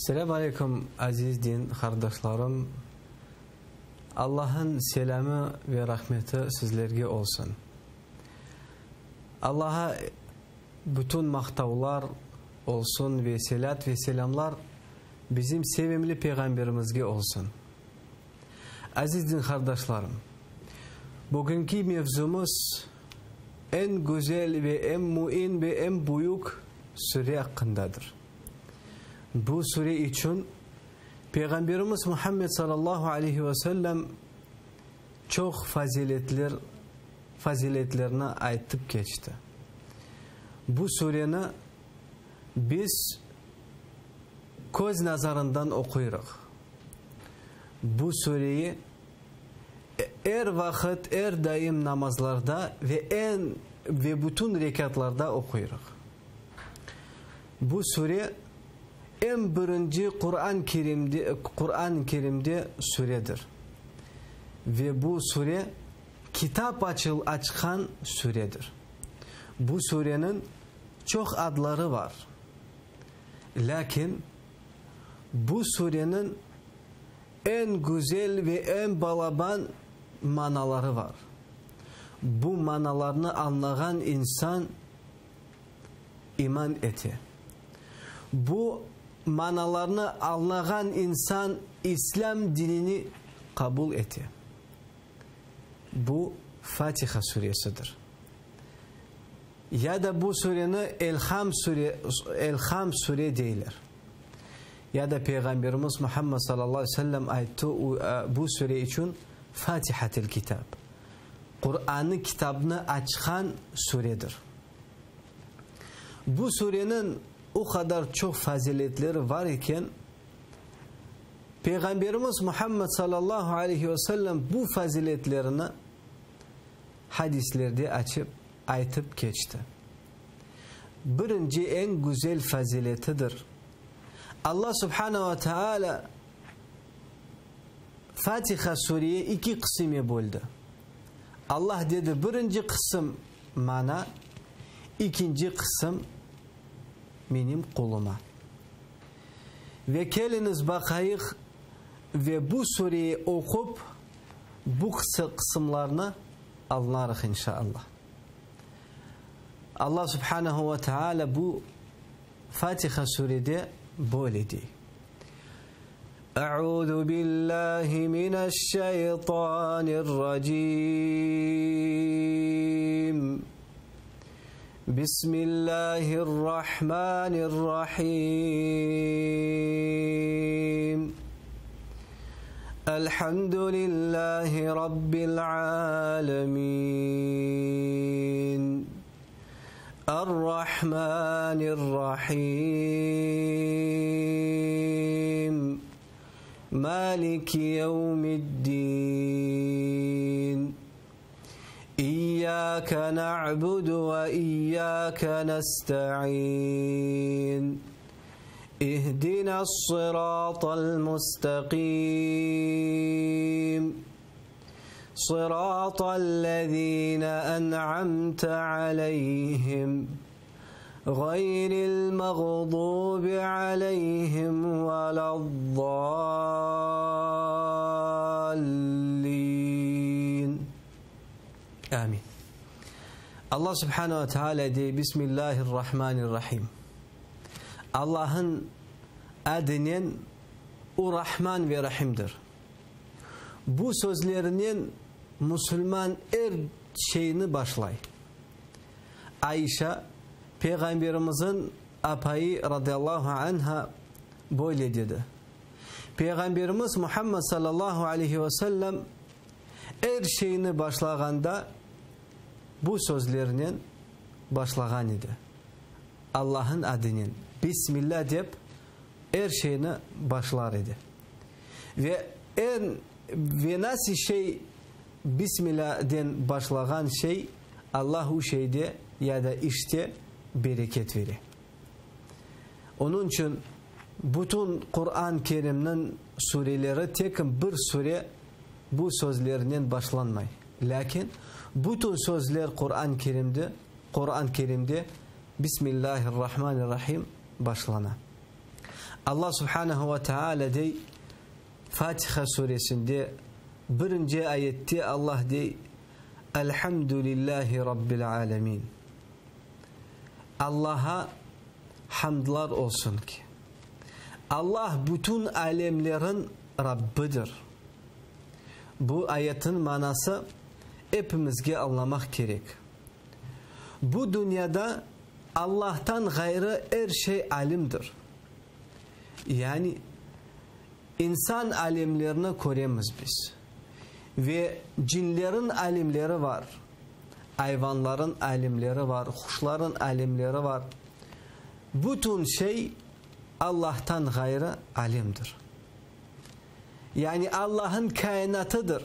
Selâm aleyküm, aziz din qardaşlarım! Allah'ın selâmı ve rahmeti sizlerge olsun. Allah'a bütün maqtavlar olsun ve selât ve selâmlar bizim sevimli Peyğamberimizge olsun. Aziz din qardaşlarım, bugünki mevzumız eñ güzel ve eñ müim ve eñ büyük sure aqqındadır. Bu sure içün Peyğamberimiz Muhammed sallallahu aleyhi ve sellem çoq faziletler, faziletlerni aytıp keçti. Bu sureni biz köz nazarından oquyrıq. Bu sureyi er vaqıt, er daim namazlarda ve eñ ve bütün rekâtlarda oquyrıq. Bu sure eñ birinci Quran Kerimde, Quran Kerimde suredir. Ve bu sure kitap açıl açqan suredir. Bu sureniñ çoq adları bar. Lâkin bu sureniñ eñ güzel ve eñ balaban manaları bar. Bu manalarnı añlağan insan iman ete. Bu manalarnı añlağan insan İslâm dinini qabul ete. Bu Fatiha suresidir. Ya da bu sureni Elham sure, Elham sure deyler. Ya da Peyğamberimiz Muhammed sallallahu aleyhi ve sellem ayttı bu sure içün Fatihatil Kitab. Qurannı, kitabnı açqan suredir. Bu sureniñ o qadar çoq faziletleri var eken, Peyğamberimiz Muhammed sallallahu aleyhi ve sellem bu faziletlerini hadislerde açıp aytıp keçti. Birinci eñ güzel faziletidir. Allah subhane ve teala Fatiha sureye iki qısıme böldi. Allah dedi, birinci qısım mana, ikinci qısım menim quluma. Ve keliñiz baqayıq ve bu sureyi oqup bu qısımlarnı añlarıq inşaallah. Allah subhanehu ve teala bu Fatiha surede böyle dey. Euzu billahi mineşşeytanirracim. Bismillahirrahmanirrahim. Elhamdülillahi rabbil alemin. Errahmanirrahim. Maliki yevmiddin. İyyâke na'budu ve iyyâke nesta'in. İhdine's-sıratal-mustaqim. Sıratal-lezîne en'amte aleyhim, gayril-mağdubi aleyhim veled-dâllîn. Amin. Allah subhane ve teala dey, Bismillahirrahmanirrahim. Allah'ın adınen O Rahman ve Rahimdir. Bu sözlerinen musulman er şeyni başlay. Aişa, Peyğamberimizin apayı radıyallahu anha böyle dedi, Peyğamberimiz Muhammed sallallahu aleyhi ve sellem er şeyni başlağanda bu sözlernen başlağan edi, Allah'ın adınen, Bismillah dep er şeyni başlar edi. Ve eñ ve nasi şey Bismilâden başlağan şey, Allah u şeyde ya da işte bereket vere. Onıñ içün bütün Quran Kerimniñ sureleri tekim bir sure bu sözlernen başlanmay. Lâkin bütün sözler Quran Kerimde Quran Kerimde Bismillâhirrahmanirrahim başlana. Allah subhanehu ve teala dey, Fatiha suresinde birinci ayette Allah dey, Elhamdülillahi Rabbil alemin. Allaha hamdlar olsun ki, Allah bütün alemlerin Rabbidir. Bu ayetin manası epimizge añlamaq kerek. Bu dünyada Allahtan ğayrı er şey alimdir. Yani, insan alemlerini köremiz biz. Ve cinlerin alimleri var, ayvanların alimleri var, quşların alimleri var. Bütün şey Allahtan ğayrı alimdir. Yani Allah'ın kainatıdır.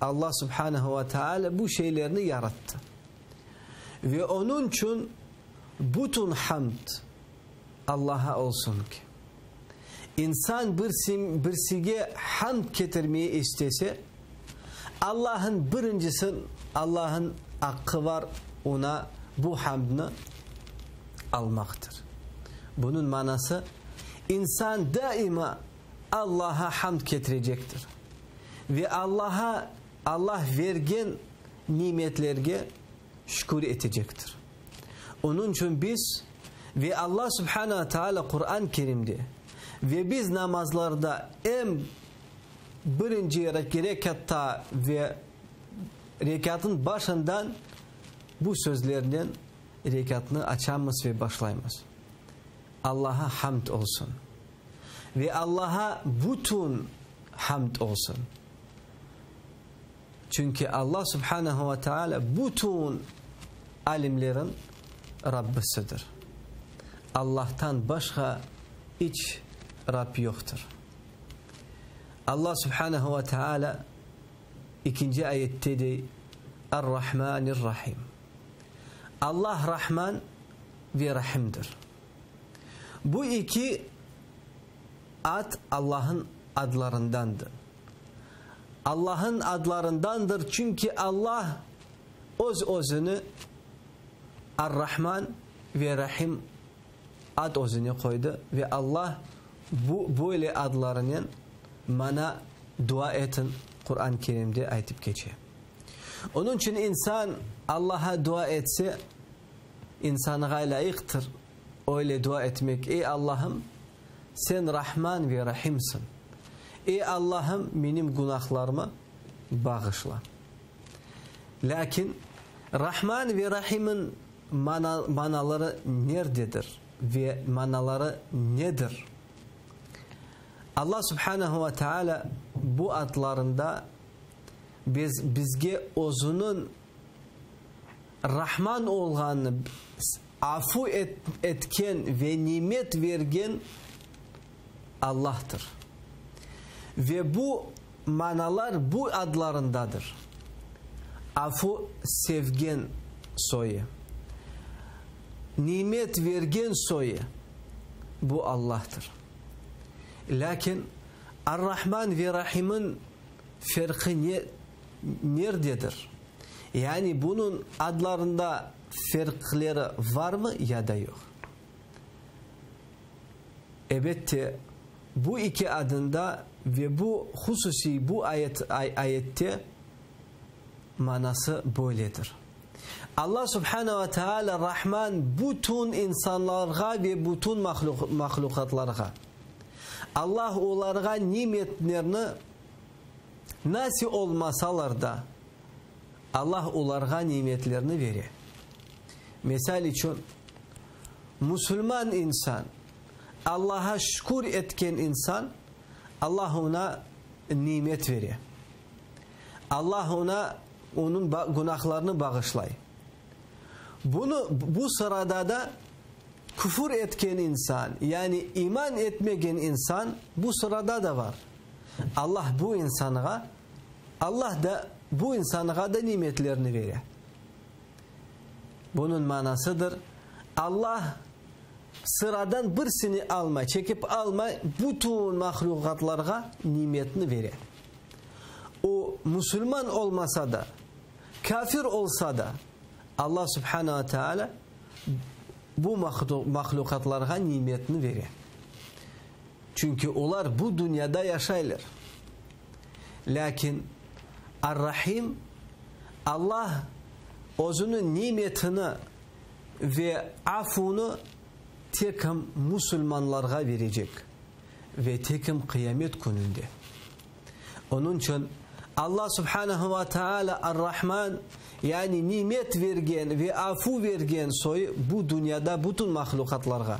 Allah subhanehu ve teala bu şeylerni yarattı. Ve onıñ içün bütün hamd Allah'a olsun ki, insan birsige hamd ketirmeye istese, Allah'ın birincisi, Allah'ın aqqı var ona bu hamdnı almaqtır. Bunıñ manası, insan daima Allah'a hamd ketirecektir ve Allah'a Allah vergen nimetlerge şükür etecektir. Onıñ içün biz ve Allah Subhana Teala Quran Kerimde ve biz namazlarda em birinci rekatta ve rekatın başından bu sözlernen rekatnı açamız ve başlaymız. Allah'a hamd olsun. Ve Allah'a bütün hamd olsun. Çünki Allah subhanehu ve teala bütün alimlerin Rabbisidir. Allahtan başqa iç Rab yoqtır. Allah subhanehu ve teala ikinci ayette dey, Er-Rahmanir-Rahim. Allah Rahman ve Rahimdir. Bu iki ad Allah'ın adlarındandır. Allah'ın adlarındandır, çünki Allah öz-özüni Ar-Rahman ve Rahim ad özüne qoydı ve Allah bu böyle adlarınen mana dua etin Quran Kerimde aytıp keçe. Onıñ içün insan Allah'a dua etse, insanğa lâyıqtır öyle dua etmek, Ey Allahım, Sen Rahman ve Rahimsiñ. Ey Allahım, menim günahlarımı bağışla. Lâkin Rahman ve Rahim'in manaları nerdedir ve manaları nedir? Allah subhanehu ve teala bu adlarında biz, bizge özüniñ Rahman olğanını, afu etken ve nimet vergen Allahtır. Ve bu manalar bu adlarındadır. Afu sevgen soyu, nimet vergen soyu bu Allahtır. Lâkin Ar-Rahman ve Rahim'in ferqı ne, nerdedir? Yani bunıñ adlarında ferqleri varmı ya da yoq? Ebette, bu iki adında ve bu hususiy bu ayet ayette manası böyledir. Allah subhane ve teala Rahman bütün insanlarğa ve bütün mahlüqatlarğa. Allah olarğa nimetlerni Nasi olmasalar da, Allah olarğa nimetlerni bere. Misal içün, musulman insan, Allaha şükür etken insan, Allah oña nimet bere. Allah oña onıñ günahlarını bağışlay. Bunı, bu sırada da küfür etken insan, yani iman etmegen insan bu sırada da var. Allah bu insanğa, Allah da bu insanğa da nimetlerini bere. Bunıñ manasıdır, Allah sıradan birisini almay, çekip almay, bütün mahlüqatlarğa nimetni bere. O, musulman olmasa da, kafir olsa da, Allah subhane ve teala bu mahlüqatlarğa nimetni bere. Çünki olar bu dünyada yaşaylar. Lâkin Ar-Rahim, Allah özüniñ nimetini ve afuvını tekim musulmanlarğa verecek ve tekim qıyamet kününde. Onıñ içün Allah subhanehu ve teala Ar-Rahman, yani nimet vergen ve afu vergen soyu bu dünyada bütün mahlüqatlarğa.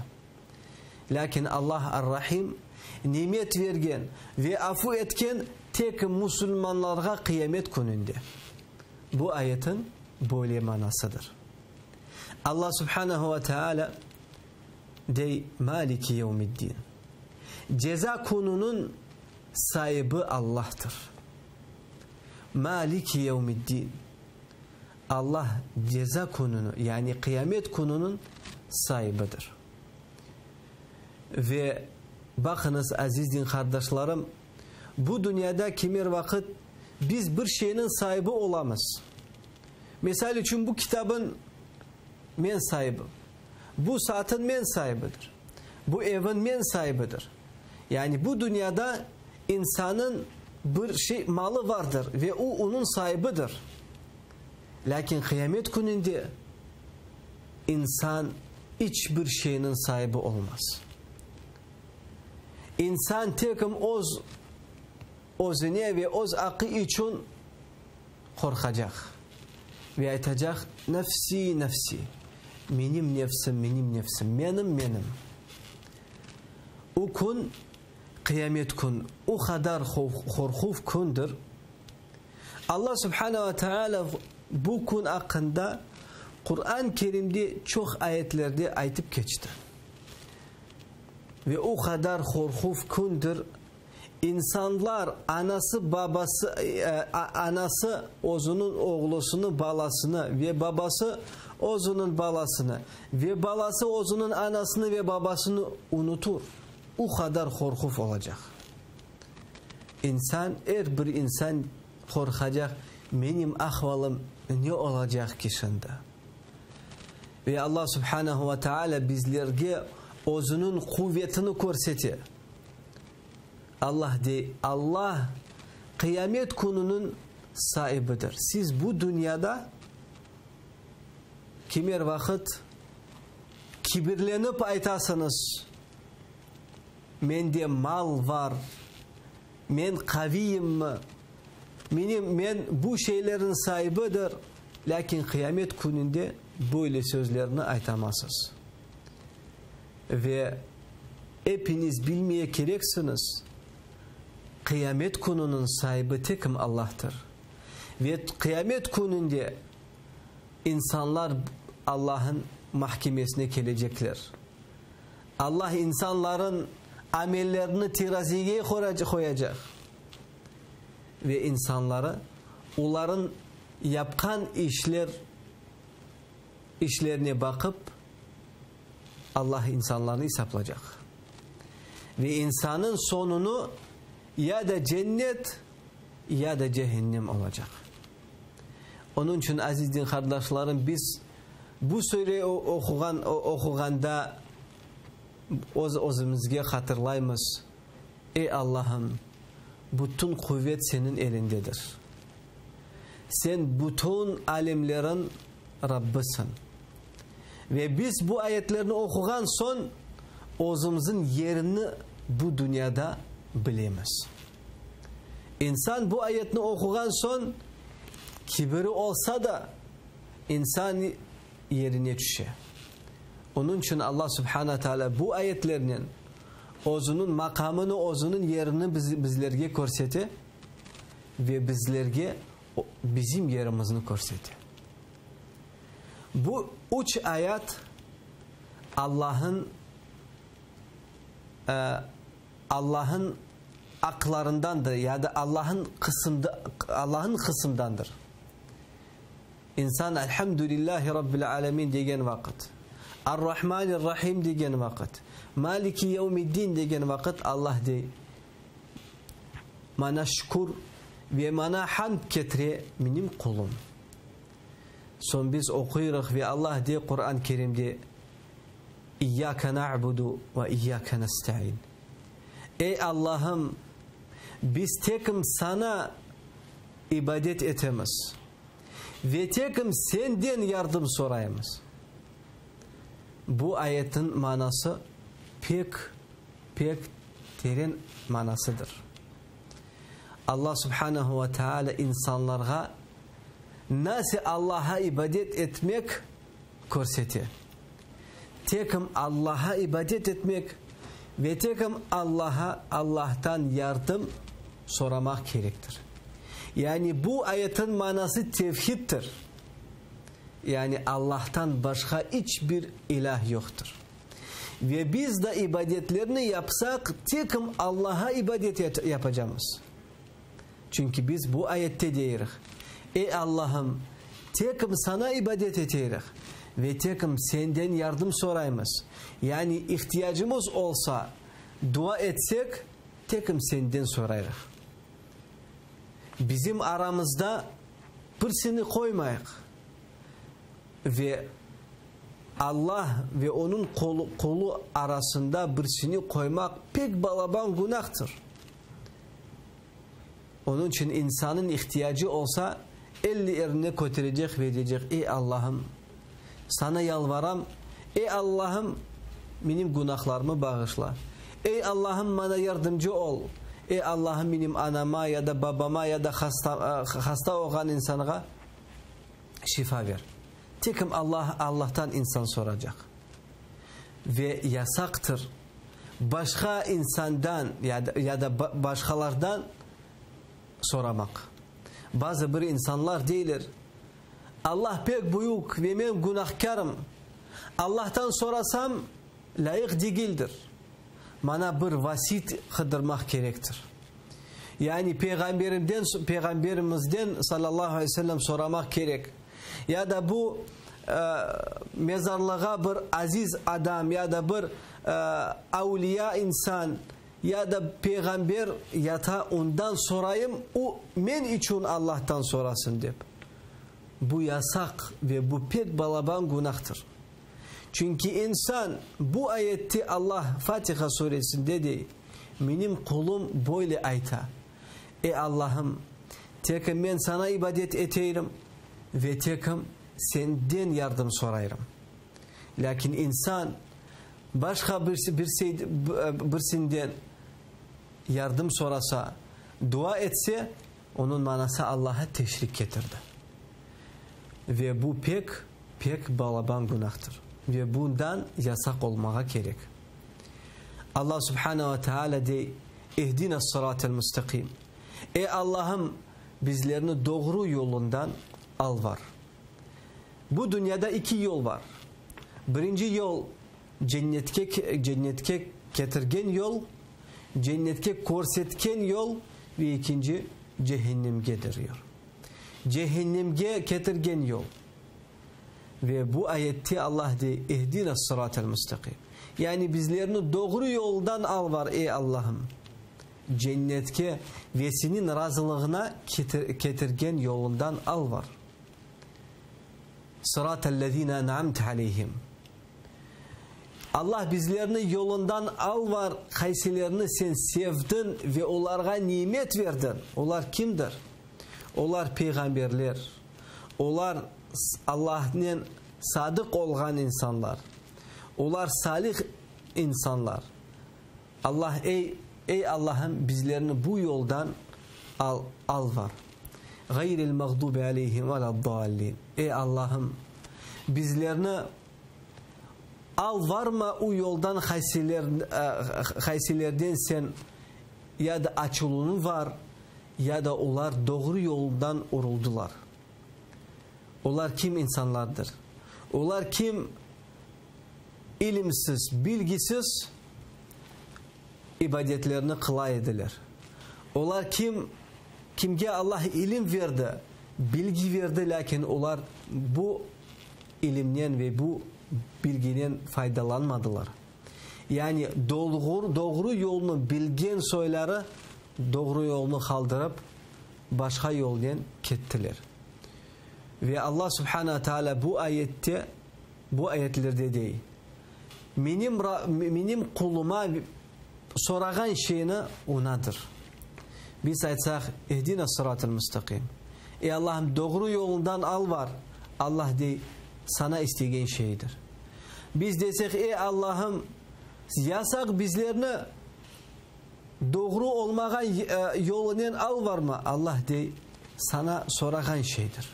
Lâkin Allah Ar-Rahim, nimet vergen ve afu etken tek musulmanlarğa qıyamet kününde. Bu ayetin böyle manasıdır. Allah subhanehu ve teala dey, Maliki yevmiddin. Ceza kününiñ saibi Allahtır. Maliki yevmiddin. Allah ceza kününi, yani qıyamet kününiñ saibidir. Ve baqıñız, aziz din qardaşlarım, bu dünyada kimer vaqıt biz bir şeyniñ saibi olamız. Misal içün, bu kitabın men saibim, bu saatın men saibidir, bu evin men saibidir. Yani bu dünyada insanıñ bir şey, malı vardır ve o onıñ saibidir. Lâkin qıyamet kününde insan iç bir şeyniñ saibi olmaz. İnsan tekim öz özüne ve öz aqqı içün qorqacaq ve aytacaq, Nefsi, nefsi, menim nefsim, menim nefsim, menim, menim. O kün, qıyamet kün, o qadar qorquv kündir. Alla subhane ve teala bu kün aqqında Quran Kerimde çoq ayetlerde aytıp keçti. Ve o qadar qorquv kündir, insanlar anası, babası, anası özüniñ oğlusını, balasını ve babası özüniñ balasını ve balası özüniñ anasını ve babasını unutur. O qadar qorquv olacaq. İnsan, er bir insan qorqacaq, menim ahvalım ne olacaq ki şimdi? Ve Alla subhanehu ve teala bizlerge özüniñ quvetini körsete. Allah dey, Alla qıyamet kününiñ saibidir. Siz bu dünyada kimer vaqıt kibirlenip aytasıñız, Mende mal var, men qaviyimmi, menim, men bu şeylerniñ saibidir, lâkin qıyamet kününde böyle sözlerni aytamazsız. Ve epiñiz bilmeye kereksiñiz, qıyamet kününiñ saibi tekim Allahtır. Ve qıyamet kününde insanlar Allah'ın mahkemesine kelecekler. Allah insanların amellerini terazige qoyacaq ve insanları oların yapqan işler işlerine baqıp Allah insanlarnı esaplacaq. Ve insanın sonunu ya da cennet ya da cehennem olacaq. Onıñ içün, aziz din qardaşlarım, biz bu sure oquğan oquğanda öz özümizge hatırlaymız, Ey, Allahım, bütün quvet Seniñ elindedir. Sen bütün alemlerin Rabbısıñ. Ve biz bu ayetlerni oquğan soñ, özümizniñ yerini bu dünyada bilemiz. İnsan bu ayetni oquğan soñ, kibiri olsa da, insan yerine tüşe. Onıñ içün Alla subhana taalâ bu ayetlernen özüniñ maqamını, özüniñ yerini bizlerge körsete ve bizlerge bizim yerimizni körsete. Bu üç ayat Allah'ın Allah'ın aqlarındandır ya da Allah'ın qısımda Allah'ın qısımdandır. İnsan Elhamdülillahi Rabbil alemin degen vaqıt, Ar-Rahmanir-Rahim degen vaqıt, Maliki yevmiddin degen vaqıt Allah dey, Mana şükür ve mana hamd ketire menim qulum. Soñ biz oquyırıq ve Allah dey Quran Kerimde, İyyâke na'budu ve iyyâke nesta'in. Ey Allahım, biz tekim Saña ibadet etemiz ve tekim Senden yardım soraymız. Bu ayetniñ manası pek, pek teren manasıdır. Allah subhanehu ve teala insanlarğa nası Allaha ibadet etmek körsete. Tekim Allaha ibadet etmek ve tekim Allaha, Allahtan yardım soramaq kerektir. Yani bu ayetniñ manası tevhidtir. Yani Allahtan başqa iç bir ilah yoqtır. Ve biz da ibadetlerni yapsaq, tekim Allaha ibadet yapacamız. Çünki biz bu ayette deyirih, Ey Allahım, tekim Saña ibadet eteyrik ve tekim Senden yardım soraymız. Yani ihtiyacımız olsa, dua etsek, tekim Senden sorayrıq. Bizim aramızda birisini qoymayıq ve Allah ve Onıñ qulu arasında birisini qoymaq pek balaban günahtır. Onıñ içün insanıñ ihtiyacı olsa, ellerini köterecek ve deycek, Ey Allahım, Saña yalvaram, ey Allahım, menim günahlarımı bağışla, ey Allahım, maña yardımcı ol, ey Allahım, menim anama ya da babama ya da hasta olğan insanğa şifa ver. Tekim Allah, Allahtan insan soracaq. Ve yasaqtır başqa insandan ya da başqalardan soramaq. Bazı bir insanlar deyler, Allah pek büyük ve men günahkârım, Allahtan sorasam, lâyıq degildir. Maña bir vasit qıdırmaq kerektir. Yani Peyğamberimden, Peyğamberimizden sallallahu aleyhi ve sellem soramaq kerek. Ya da bu mezarlığa bir aziz adam ya da bir avliya insan ya da peyğamber yata, ondan sorayım, o men içün Allahtan sorasın dep. Bu yasaq ve bu pek balaban günahtır. Çünki insan, bu ayette Allah Fatiha suresinde dey, Menim qulum böyle ayta, Ey Allahım, tekim men Saña ibadet eteyrim ve tekim Senden yardım sorayrım. Lâkin insan başqa birisinden yardım sorasa, dua etse, onıñ manası Allaha teşrik ketirdi. Ve bu pek, pek balaban günahtır. Ve bundan yasaq olmağa kerek. Allah subhane ve teala dey, İhdina-s-sıratel müstekim. Ey Allahım, bizlerni doğru yolundan al var. Bu dünyada iki yol var. Birinci yol, cennetke, cennetke ketirgen yol, cennetke körsetken yol ve ekinci, cehennemgedir yol. Cehennemge ketirgen yol. Ve bu ayette Allah dey, İhdina-s-sıratel müstekim. Yani bizlerni doğru yoldan al var, ey Allahım. Cennetke ve Seniñ razılığına ketirgen yolundan al var. Sıratellezine en'amte aleyhim. Allah bizlerni yolundan al var, qaysilerini Sen sevdiñ ve olarğa nimet berdiñ. Olar kimdir? Olar peyğamberler. Olar Allahnen sadıq olğan insanlar. Olar salih insanlar. Allah, ey, ey Allahım, bizlerni bu yoldan al, al var. Gayril mağdubi aleyhim veled-dallin. Ey Allahım, bizlerni al varma u yoldan qaysiler, qaysilerden sen ya da açıluvıñ var, ya da olar doğru yoldan uruldılar. Olar kim insanlardır? Olar kim ilimsiz, bilgisiz ibadetlerni qıla ediler? Olar kim, kimge Allah ilim verdi, bilgi verdi, lâkin olar bu ilimnen ve bu bilginen faydalanmadılar. Yani doğru yolnı bilgen soyları doğru yolnı qaldırıp, başqa yolnen kettiler. Ve Allah subhana taalâ bu ayette, bu ayetlerde dey, Menim, menim quluma. sorağan şeyni onadır. Biz aytsaq, İhdina sıratıl mustaqim. Ey Allahım, doğru yolundan al var. Allah dey, sana istegen şeydir. Biz desek, Ey Allahım, yasaq bizlerni doğru olmağan yolunen al varma. Allah dey, sana sorağan şeydir.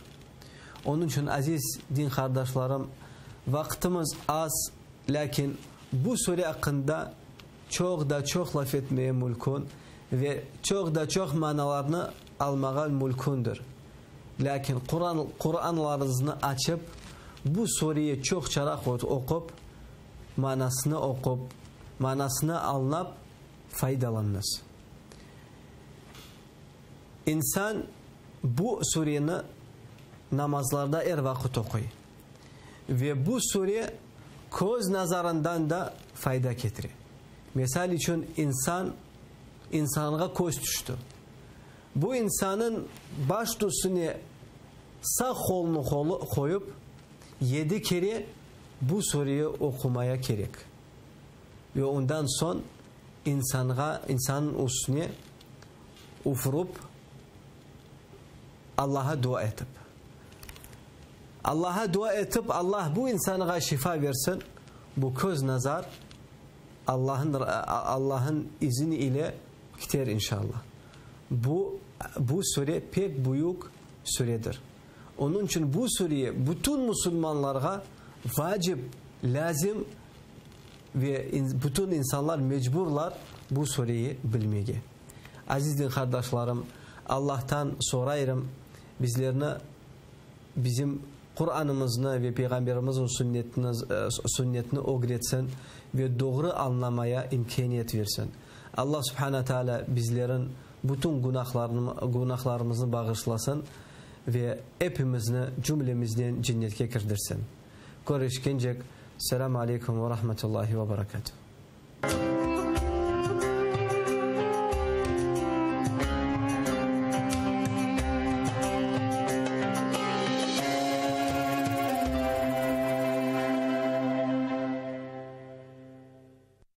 Onıñ içün, aziz din qardaşlarım, vaqtımız az, lâkin bu sure aqqında çoq da çoq laf etmeye mülkün ve çoq da çoq manalarnı almağa mülkündür. Lâkin Quran, Quranlarıñıznı açıp, bu sureyi çoqçaraq oqup, manasını oqup, manasını añlap faydalanıñız. İnsan bu sureni namazlarda er vaqıt oquy ve bu sure köz nazarından da fayda ketire. Misal içün, insan, insanğa köz tüşti. Bu insanıñ baş tüsüne sağ qolunı qoyıp, yedi kere bu sureyi oqumaya kerek. Ve ondan soñ insanğa, insannıñ üstüne üfürip, Allaha dua etip. Allaha dua etip, Allah bu insanğa şifa versin, bu köz nazar Allahın Allahın izini ile kiter inşallah. Bu bu sure pek büyük suredir. Onıñ içün bu sureye bütün musulmanlarğa vacip, lâzim ve bütün insanlar mecburlar bu sureyi bilmege. Aziz din qardaşlarım, Allahtan sorayırım, bizlerni bizim Quranımıznı ve Peyğamberimizniñ sünnetini sünnetini ögretsin ve doğru añlamaya imkâniyet versin. Allah Subhana Taalâ bizlerin bütün günahlarımıznı bağışlasın ve epimizni cümlemiznen cennetke kirdirsin. Körüşkencek, Selâm aleykum ve rahmetullahi ve berekatuhu.